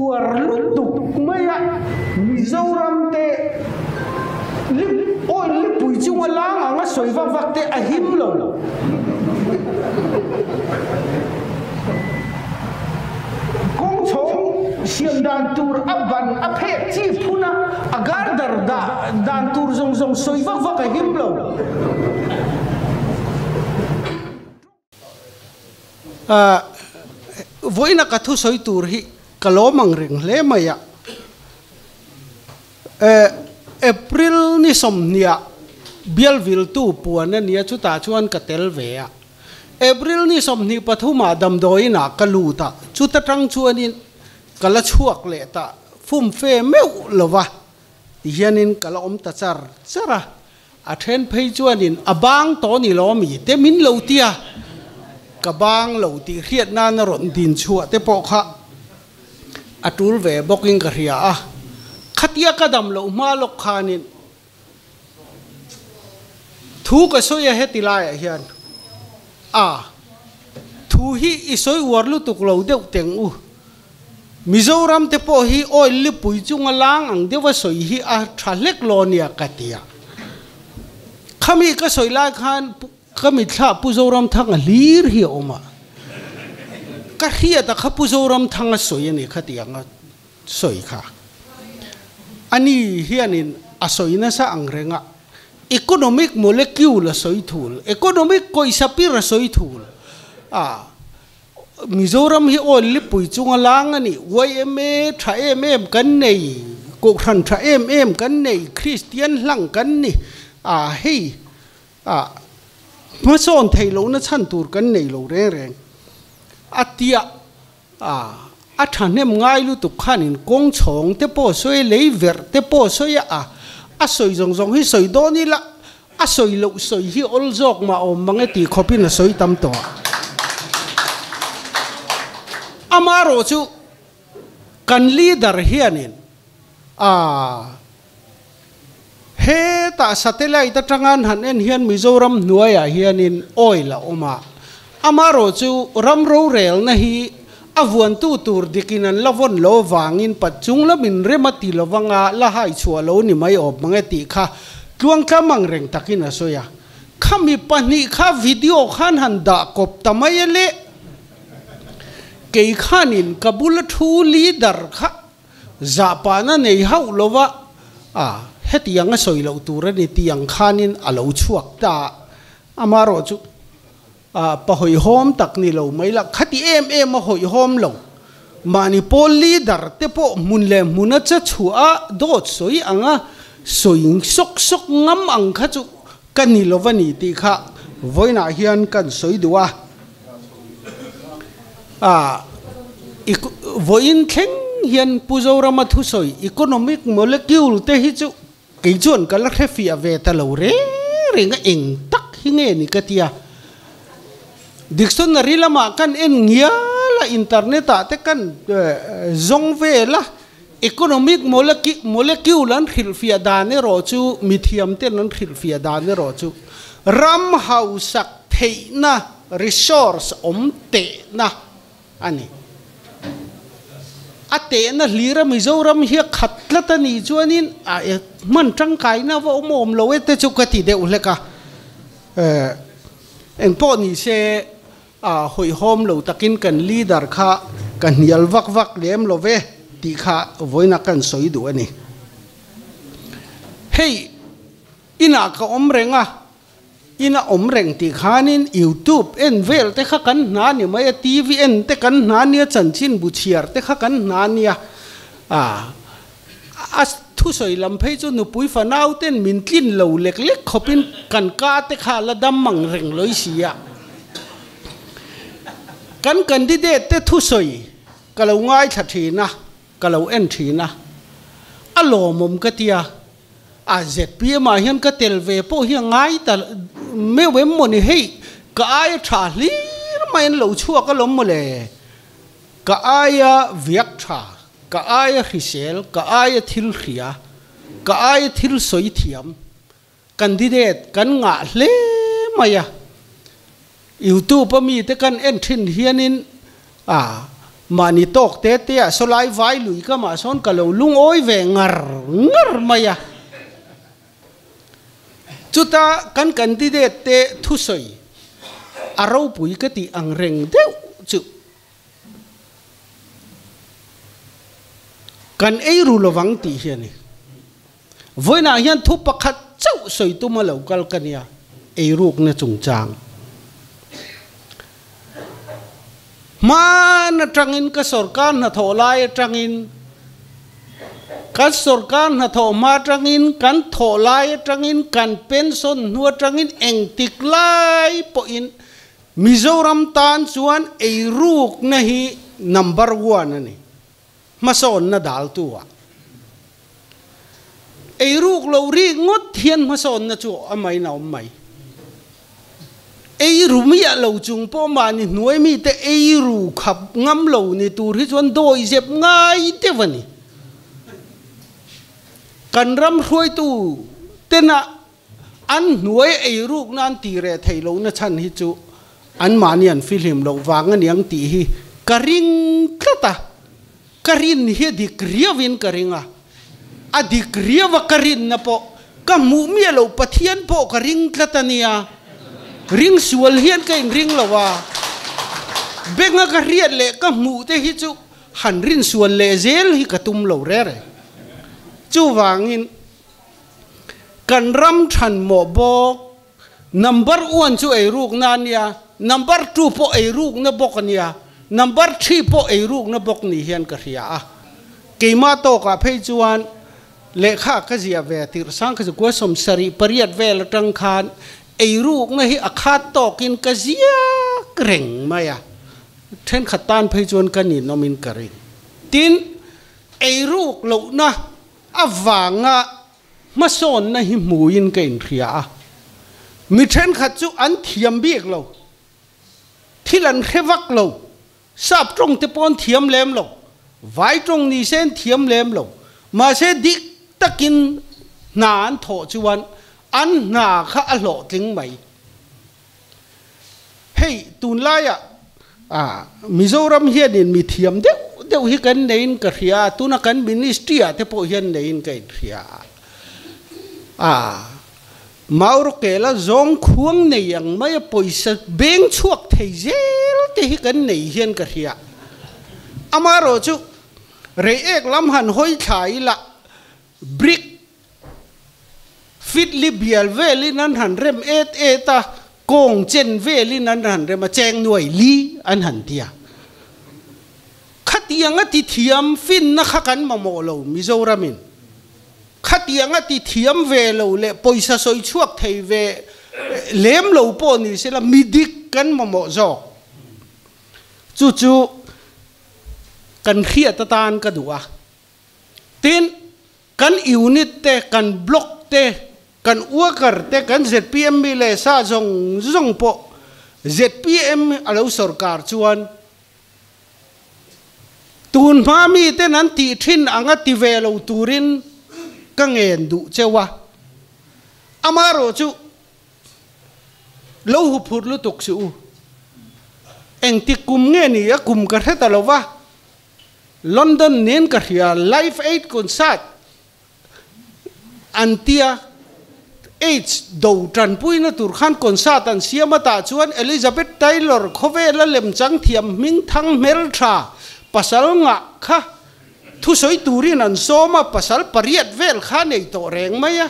Uar lutuk mai a, Mizoram te lip oil lipui chunga lang anga sawi vak vak te a him lo. Kawng chhawng siam dan tur a ban a phek chi phun a, a girder dah dan tur zawng zawng sawi vak vak a him lo. Vawiina ka thusawi tur hi ka lawm ang reng hle mai a. April ni sawmhniah bial viltu puan a nia chutah chuan ka tel ve a. April ni 23ah damdawiinah ka lut a, chuta tang chuanin ka la chhuak leh ta fumfe meuh lo va, tihianin ka la awm ta char char a. A then phei chuanin a bang tawh ni lo mi te min lo ti a, ka bang lo tih hriat nana rawn din chhuah te pawh kha a tul ve bawkin ka hria a. Khatia ka dam loh hma lawk khanin thu ka sawi a heti laiah hian a thu hi i sawi uar lutuk lo deuh teng u. Mizoram te pawh hi oil lipui chunga lang ang deuha sawi hi a tha hlek lo nia ka ti a. Khami ka sawi lai khan ka mitthla Pu Zoramthanga hlir hi a awm a. Ka hriat a kha Pu Zoramthanga sawi a ni kha ti anga sawi kha. Ani hianin a sawi nasa ang reng a. Economic molecule a sawi thul, economic kawisa pir a sawi thul a. Mizoram hi oil lipui chunga lang a ni. Yma tha em em kan nei, Kohhran tha em em kan nei, Kristian hlang kan ni a, hei ah hmasawn theih lohna chhan tur kan nei lo reng reng. A tiah a, a thahnem ngai lutuk khanin kawng chhawng te pawh sawi a, lei verh te pawh sawi a, a sawi zawng zawng hi sawi dawn ila A sawi loh sawi hi awl zawk mah awm mang e tih khawpin a sawi tam tawh a. Amaherawh chu kan leader hianin a hetah satellite atanga an han en hian Mizoram hnuaiah hianin oil a awm a. Amaherawh chu ram rorelna hi a vuantu tur dikin an la vawn lo avangin pat chung lamin rem a ti lovanga la hai chhuah lo ni mai awm mang e tih kha Tluangtlam ang reng takin a sawi a, Khami pahnih kha video khan han dah kawp ta mai a le. Kei khanin ka bula thu leader kha zahpahna nei hauh lo va, a hetiang a sawi loh tur a ni tih ang khanin a lo chhuak ta a. Amaherawh chu a pa hawihhawm tak ni lo mai la, khati em em a hawihhawm lo. Mahni pawl leader te pawh hmun leh hmuna che chhuah a dawt sawi ang a, sawi sawk sawk ngam ang kha chu ka ni lo va ni tih kha vawiinah hian kan sawi duh a. A vawiin thleng hian Pu Zorama thusawi economic molecule te hi chu Kei chuan ka la hre fiah ve ta lo reng reng a, eng tak hi nge ni ka ti a. Dictionary lamah kan en ngial a, internet ah te kan zawng vel a, economic molecule an hrilhfiah dan erawh chu, mithiam ten an hrilhfiah dan erawh chu ram hausak theihna resource awm tehna a ni. A tehna hlira Mizoram hi a khat tlat a nih chuanin a hman tangkaina va awm awm lo e te chu ka ti deuh hlek a. Engpawh ni se a hawihhawm lo takin kan leader kha ka hnial vak vak lem lo ve tih kha vawiina kan sawi duh a ni. Hei inah ka awm reng a, In a awm reng tih khanin YouTube en vel te kha kan hna ni mai a, TV en te kan hna nia, chanchin bu chhiar te kha kan hna nia. A a thusawi lam phei chu nupui fanau ten min tlin lo lek lek khawpin kan ka te kha la dam mang reng lawih si a. Kan candidate te thusawi ka lo ngaithla thin a, ka lo en thin a, a lawmawm ka tia. A zpm ah hian ka tel ve pawh hi a ngai ta meuh em maw ni hei ka aia tha hlir mai an lo chhuak alawm maw le ka aia viak tha ka aia hrisel ka aia thil hria ka aia thil sawi thiam candidate kan ngah hle mai a youtube a mite kan en thin hianin a. Mahni tawk te te ah sawlai vai lui ka mah sawn ka lo lungawi ve ngar ngar mai a. Chuta kan candidate te thusawi a ropui ka tih ang reng deuh chu kan ei ru lovang tih hi a ni. Vawiinah hian thu pakhat chauh sawi tum a lo kal ka nia, eirukna chungchang. Hman atangin ka sorkar hnathawh lai atangin, kan sorkar hnathawh hma atangin, kan thawh lai atangin, kan pension hnu atangin engtik lai pawhin Mizoram tan chuan eirukna hi number one a ni. Hmasawnna daltu ah. Eiruk lo rik ngawt hian hmasawnna chu a main a awm mai. Eiru miah lo chung pawh mahni hnuai mite eiru khap ngam lo ni tur hi chuan dawi zep ngai deuh a ni. Kan ram hruaitu tena an hnuai eiruk nan ti reh theih lohna chhan hi chu anmahni an fihlim loh vang a niang tih hi ka ring tlat a, ka rin hi a dik riauin ka ring a, a dik riau a ka rinna pawh ka hmuh miah loh Pathian pawh ka ring tlat a nia, ring sual hian ka inring lo a, benga ka hriat leh ka hmuh te hi chu han rin sual leh zel hi ka tum lo reh reng. Chuvangin kan ram than mawh bawk. Number one chu eirukna a nia, number two pawh eirukna bawk a nia, number three pawh eirukna bawk ni hian ka hria a. Keimah tawkah phei chuan lehkha ka ziah ve tirh sang kha chu kua 78 vel atang khan eirukna hi a khat tawkin ka ziak reng mai a, thenkhat tan phei chuan ka ninawmin ka ring. Tin, eiruk lohna avanga Hmasawnna hi hmuin ka inhria a, mi thenkhat chu an thiam bik lo, thil an hre vak lo, sap tawng te pawh an thiam lem lo, vai tawng ni se an thiam lem lo, mahse dik takin hna an thawh chuan an hna kha a hlawhtling mai. Hei tunlaiah Mizoram hianin mi thiam deuh deuh hi kan neiin ka hria a, tuna kan ministry ah te pawh hian neiin ka inhria a. Maurawkela zawng khuang nei ang maia pawisa beng chhuak thei zel te hi kan nei hian ka hria. Amaherawh chu Reiek lam han hawi thla ila brick Fitli bial velin an han rem et et a, kawng chen velin an han rem a, cheng nuai li an han ti a. Khatiang a ti thiam finna kha kan mamawh lo Mizoramin. Khatiang a ti thiam ve lo leh pawisa sawi chhuak thei ve lem lo pawh ni sela mi dik kan mamawh zawk. Chu chu kan hriat atan ka duh a. Tin, kan unit te, kan block te, kan worker te, kan zpm mi leh sa zawng zawng pawh zpm a lo sorkar chuan tun hma mi ten an tih thin anga ti ve lo turin ka ngen duh cheu a. Amaherawh chu lo hu phut lutuk suh u. Engtik kum nge ni a kum ka hre ta lo va. London nen ka hria Live Aid concert an tia Aids do tanpuina tur khan concert an siam a tah chuan Elizabeth Taylor khawvela lemchang thiam hming thang hmeltha pasal ngah kha thusawi turin an sawm a, pasal pariat vel kha nei tawh reng mai a.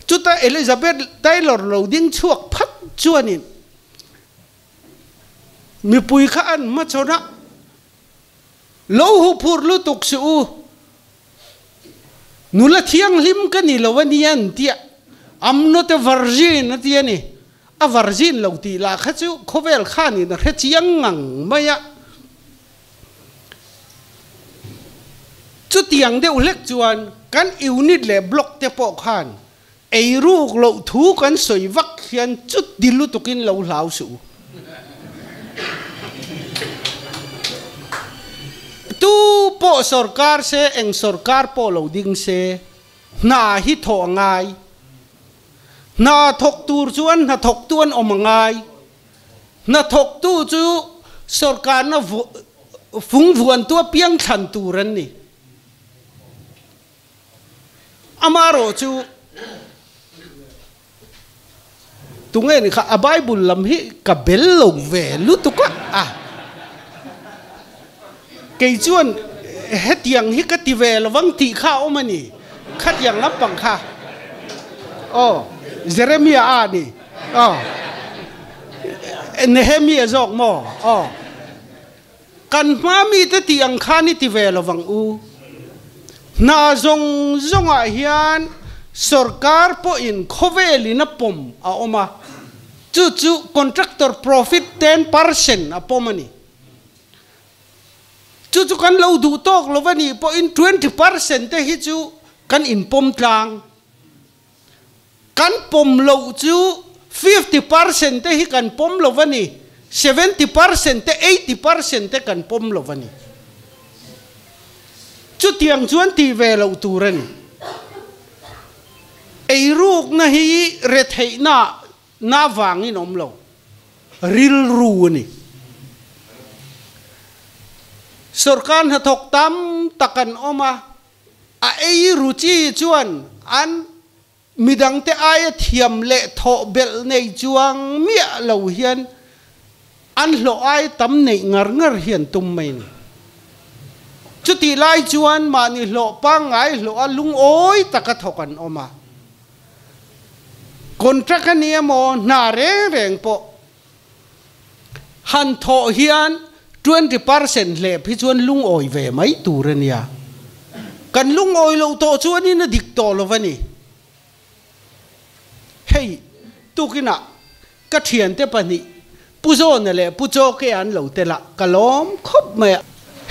Chuta Elizabeth Taylor lo ding chhuak phat chuanin Mipui kha an hmachhawn a, Lo huphurh lutuk suh u, nula thianghlim ka ni lo a nia an ti a, I'm not a virgin a ti a ni. A virgin lo tih lah kha chu khawvel khanin a hre chiang ngang mai a. Chutiang deuh hlek chuan kan unit leh block te pawh khan Eiruk loh thu kan sawi vak hian chuti lutukin lo hlau suh u. Tu pawh sorkar se, eng sorkar pawh lo ding se, hna hi thawh a ngai. Hna thawk tur chuan hna thawktu an awm a ngai. Hna thawktu chu sorkarna Fung vuantu apiang thlan tur an ni. Amarawh chu tunge ni kha a Bible lam hi ka bel lo ve lutuk a, a kei chuan hetiang hi ka ti ve lovang tih kha a awm a ni, khatiang lampang kha aw Jeremiah a ni aw Nehemia zawk maw aw. Kan hma mite tih ang khan i ti ve lo vang u. Hna zawng zawngah hian sorkar pawhin khawvelin a pawm a awm a, chu chu contractor profit 10% a pawm a ni. Chu chu kan lo duh tawk lo a nih pawhin 20% te hi chu kan inpawm tlang. Kan pawm loh chu 50% te hi kan pawm lo a ni, 70% te, 80% te kan pawm lo a ni. Chutiang chuan tih ve loh tur a ni. Eirukna hi retheihna na vangin awm lo, rilru a ni. Sorkar hnathawk tam tak an awm a, A ei ru chi chuan an midangte aia thiam leh thawh belh nei chuang miah lo hian an hlawh ai tam neih ngar ngar hi an tum mai ni. Chutih lai chuan mahni hlawh pangngai hlawh a lungawi taka thawk an awm a. Contract a ni emaw hna reng reng pawh Han thawh hian 20% hlep hi chuan lungawi ve mai tur a nia. Kan lungawi loh tawh chuanin a dik tawh lo va ni. Hei, tukinah ka thiante pahnih Pu Zawna leh Pu Chawke an lo tel a, ka lawm khawp mai a.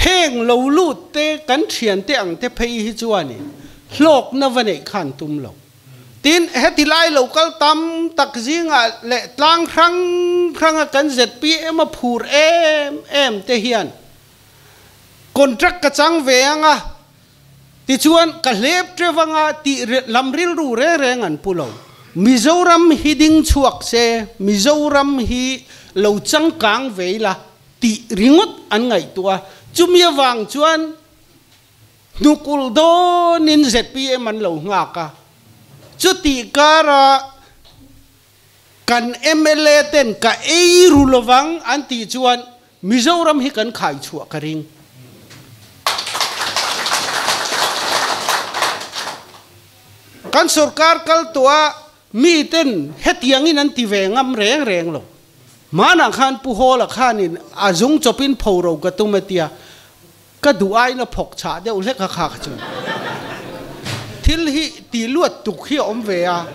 Heng lo lut te kan thiante ang te phei hi chuanin hlawkna va neih khan tum lo. Tin, heti lai lo kal tam tak zingah leh tlang hrang hranga kan zpm a phur em em te hian contract ka chang ve ang a, tichuan ka hlep teuh anga tih lam rilru reng reng an pu lo. Mizoram hi ding chhuak se, Mizoram hi lo changkang ve ila tih ringawt an ngaihtuah a, chumi avang chuan Hnukul dawnin zpm an lo nghak a, chutih kara kan mla ten ka ei ru lovang an tih chuan Mizoram hi kan khai chhuah ka ring. Kan sorkar kal tawh a mi ten hetiangin an ti ve ngam reng reng lo. Hmanah khan Pu Hawla khanin a zung chawpin phoro ka tum a tia, Ka duh aiin a phawk chhah deuh hlek a kha kha chu. Thil hi tih luat tuk hi a awm ve a,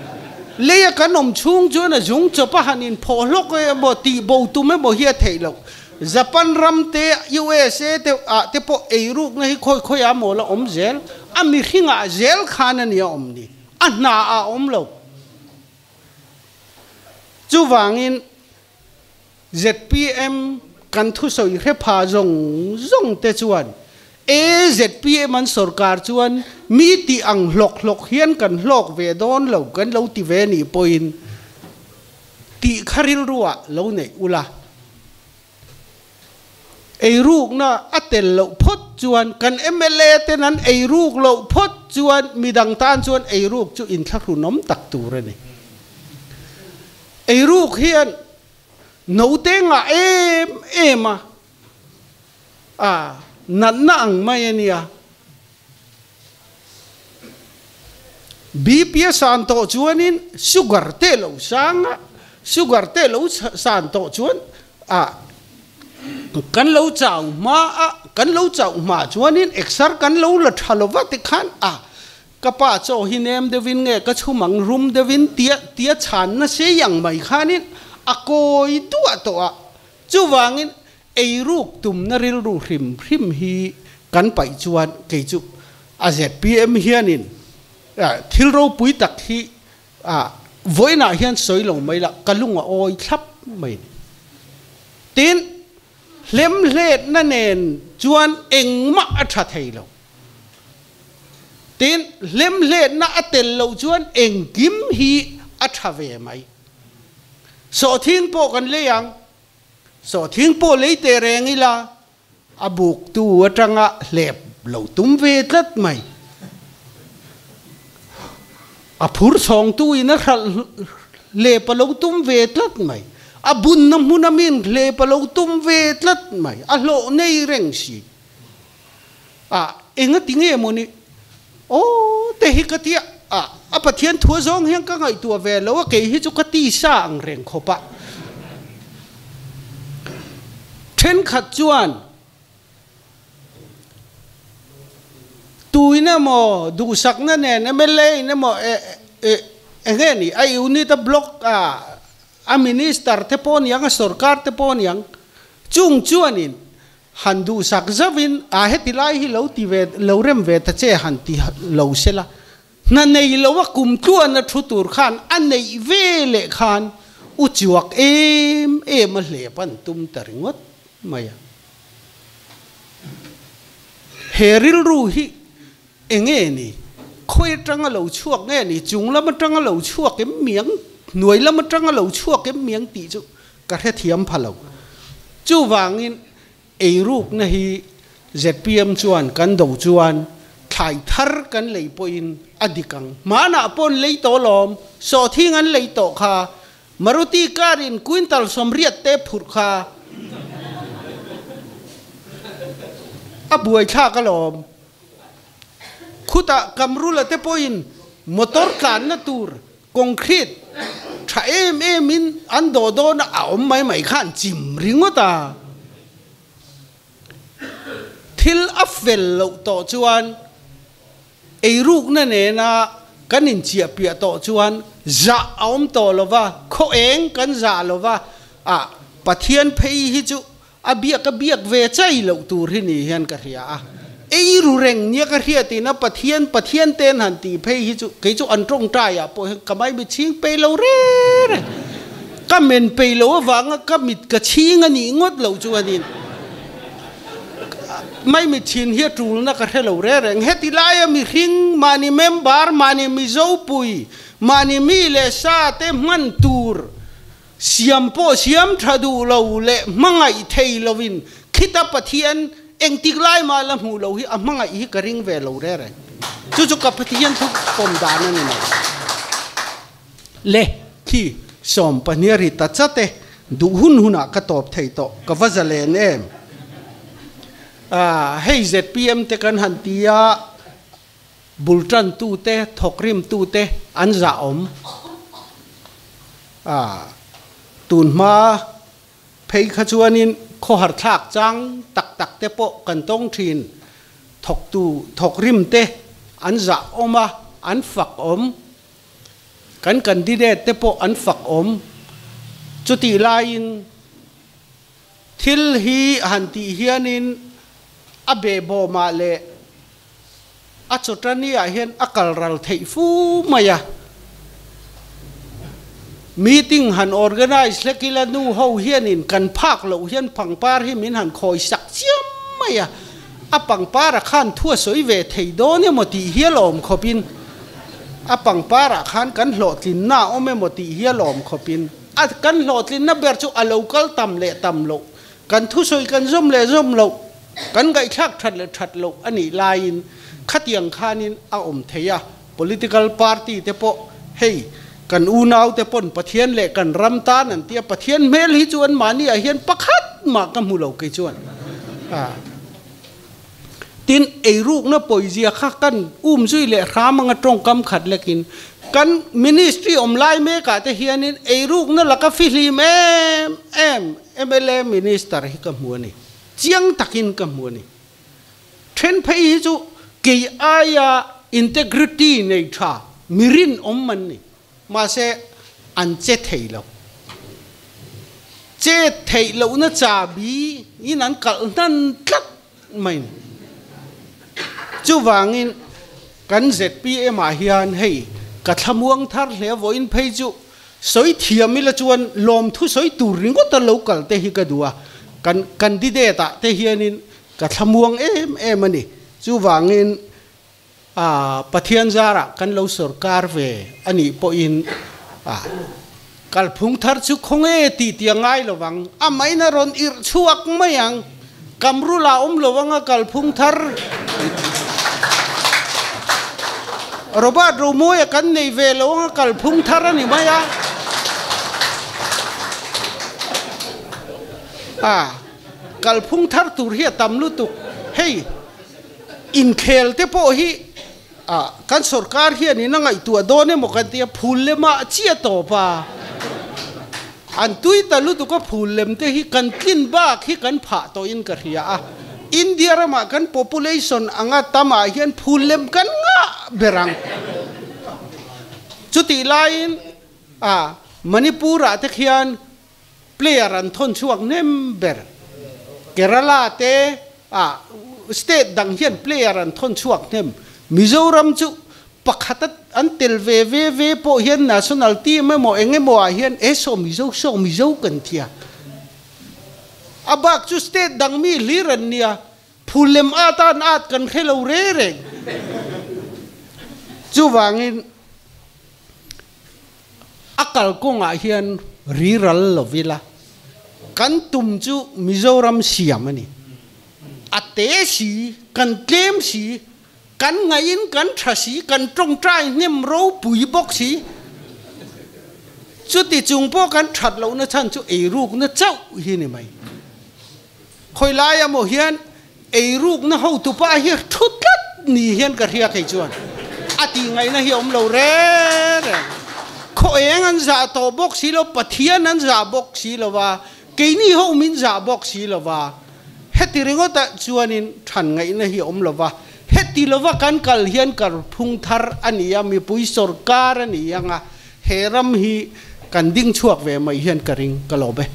lei a kan awm chhung chuan a zung chawp a han inphawh hlawk emaw tih bo tum emaw hi a theih loh. Japan ram te, USA te ah te pawh eirukna hi khawi khawi ah mawl a awm zel, a mihring ah zel khan a nia awm ni, a hna ah a awm lo. Chuvangin Zpm kan thusawi hre pha zawng zawng te chuan e zpm an sorkar chuan mi tih ang hlawk hlawk hian kan hlawk ve dawn lo kan lo ti ve nih pawhin tih kha rilruah lo neih ula. Eirukna a tel loh phawt chuan kan mla ten an eiruk loh phawt chuan midang tan chuan eiruk chu inthlahrunawm tak tur a ni. Eiruk hian note ngah em em a, a natna ang mai a nia. BP a san tawh chuanin sugar te lo sang a, sugar te lo san tawh chuan a kan lo chau hma a, kan lo chauh hma chuanin exer kan lo la tha lova tikhan a Ka pa chaw hi nem deuhin nge ka chhum ang rum deuhin tia tia chhan na sei ang mai khanin a kawi duah tawh a, chuvangin eiruk tumna rilru hrim hrim hi kan paih chuan kei chu a zpm hianin thil ropui tak hi vawiinah hian sawi lo mai la ka lung a awi thlap mai ni. Tin, hlemhletna nen chuan engmah a tha thei lo. Tin, hlemhletna a tel loh chuan engkim hi a tha ve mai. Sawhthing pawh kan lei ang. Sawhthing pawh lei teh reng ila, A buk tu atanga hlep lo tum ve tlat mai. A phur chhawng tu in a hralh hlep a lo tum ve tlat mai. A bunna hmun a min hlep a lo tum ve tlat mai. A hlawh nei reng si. A enga ti nge maw ni? Aw te hi ka tia a, a Pathian thua zawng hian ka ngaihtuah ve lo a, kei hi chu ka tisa ang reng khawp a. Thenkhat chuan tuin emaw duhsakna nen mla in emaw eng nge ni a unit a block a a minister te pawh aniang a sorkar te pawh aniang chung chuanin han duhsak zauhin a heti lai hi lo ti ve lo rem ve ta che han ti lo sela Hna nei lo a kum tluan a thu tur khan a neih ve leh khan u chuak em em a hlep an tum ta ringawt mai a. He rilru hi enge ni? Khawi atanga lo chhuak nge ni? Chung lam atanga lo chhuak em miang? Hnuai lam atanga lo chhuak em miang tih chu ka hrethiam pha lo. Chuvangin Eirukna hi zpm chuan kan do chuan thlai thar kan lei pawhin a dik ang. Hmanah paw'n lei tawh lawm, sawhthing an lei tawh kha, Maruti car in quintal 80 te phurh kha a buaithlak alawm. Khutah Kamrula te pawhin motor tlanna tur Concrete tha em em in an dawh dawn a, a awm mai mai khan chim ringawt a. Thil a fel loh tawh chuan eirukna nena kan inchiah piah tawh chuan zah a awm tawh lo va, khaw eng kan zah lo va, ah Pathian phei hi chu A biak a biak ve chai loh tur hi ni hian ka hria a, ei ru reng nia ka hriat in a Pathian Pathian ten han tih phei hi chu kei chu an tawngtai ah pawh hian ka mai mit chhing pei lo reng reng, ka men pei lo avanga ka mit ka chhing a nih ngawt loh chu anin mai mit chhin hi a tulna ka hre lo reng reng. Heti laia mihring mahni member mahni Mizopui mahni mi leh sa te hman tur Siam pawh siam tha duh lo leh hmangaih thei lovin khita Pathian engtik lai mah la hmuh lo hi a hmangaih hi ka ring ve lo reng reng. Chu chu ka Pathian thu pawm dan a ni lo. Le khi 12 ri ta chat e, duh hun hunah ka tawp thei tawh, ka va za len em. Hei zpm te kan han ti a, Bul tantute, thawkrimtute an zahawm a, tun hma phei kha chuanin khawhar thlak chang tak tak te pawh kan tawng thin. Thawktu thawkrimte an zahawm a, an fakawm. Kan candidate te pawh an fakawm. Chutih laiin thil hi han tih hianin a behbawmah leh A chawtani ah hian a kal ral theih fu mai a. Meeting han organise hlek ila nu ho hianin kan phak loh hian pangpar hi min han khawi sak chiam mai a. A pangpar ah khan thu a sawi ve thei dawn emaw tih hi a lawm khawpin a pangpar ah khan kan hlawhtlinna a awm emaw tih hi a lawm khawpin a kan hlawhtlinna ber chu a lo kal tam leh tam loh Kan thusawi kan zawm leh zawm loh, kan ngaihthlak that leh that loh a nih laiin khatiang khanin a awm thei a, political party te pawh hei kan unau te pawn Pathian leh kan ram tan an ti a, Pathian hmel hi chu anmahni ah hian pakhat mah ka hmu lo kei chuan. Tin, eirukna pawizia kha kan um zui leh hram anga tawngkam khat lekin kan ministry awm lai mekah te hianin eirukna laka fihlim em em mla minister hi ka hmu a ni. Chiang takin ka hmu a ni. Then phei hi chu kei aia integrity nei tha mi rinawm an ni. Mahse, an che thei lo. Che theih lohna chabi in an kalh hnan tlat mai ni. Chuvangin kan zpm ah hian hei ka thlamuang thar hle vawiin phei chu sawi thiam ila chuan lawmthu sawi tur ringawt a lo kal te hi ka duh a, kan candidate ah te hianin ka thlamuang em em a ni. Chuvangin A Pathian zarah kan lo sorkar ve a nih pawhin a kalphung thar chu khawnge tih tih a ngai lo vang, a main a rawn irh chhuak mai ang. Kamrula awm lo anga kalphung thar Robert Romawia kan nei ve lo anga kalphung thar a ni mai a. A kalphung thar tur hi a tam lutuk. Hei inkhel te pawh hi a kan sorkar hian in a ngaihtuah dawn emaw kan tia phul lemah chiah tawp a. An tui ta lutuk a phul lem te hi kan tlin bak hi kan phah tawhin ka hria a. India ramah kan population anga tamah hian phul lem kan ngah ber ang. Chutih laiin a Manipur-ah te khian player an thawn chhuak hnem ber. Kerala te a state dang hian player an thawn chhuak hnem. Mizoram chu Pakhat a an tel ve ve ve pawh hian national team emaw eng emaw ah hian e saw Mizo saw Mizo kan tia. A bak chu state dang mi hlir an nia, phul lem at a an at kan hre lo re reng. Chuvangin a kalkawngah hian riral lo ila kan tum chu Mizoram siam a ni. A te si, kan tlem si, Kan ngaihin kan tha si, kan tawngtai hnem ropui bawk si. Chuti chung pawh kan that lohna chhan chu eirukna chauh hi ni mai. Khawi laia maw hian eirukna hotu pa hi thu tlat ni hian ka hria kei chuan a tih ngaihna hi a awm lo reng reng. Khaw eng an zah tawh bawk si lo, Pathian an zah bawk si lo va, keini ho min zah bawk si lo va. Heti ringawtah chuanin than ngaihna hi a awm lo va, heti lova kan kal hian karphung thar a ni a, mipui sawrkar a ni ang a, he ram hi kan ding chhuak ve mai hian ka ring ka lawm e.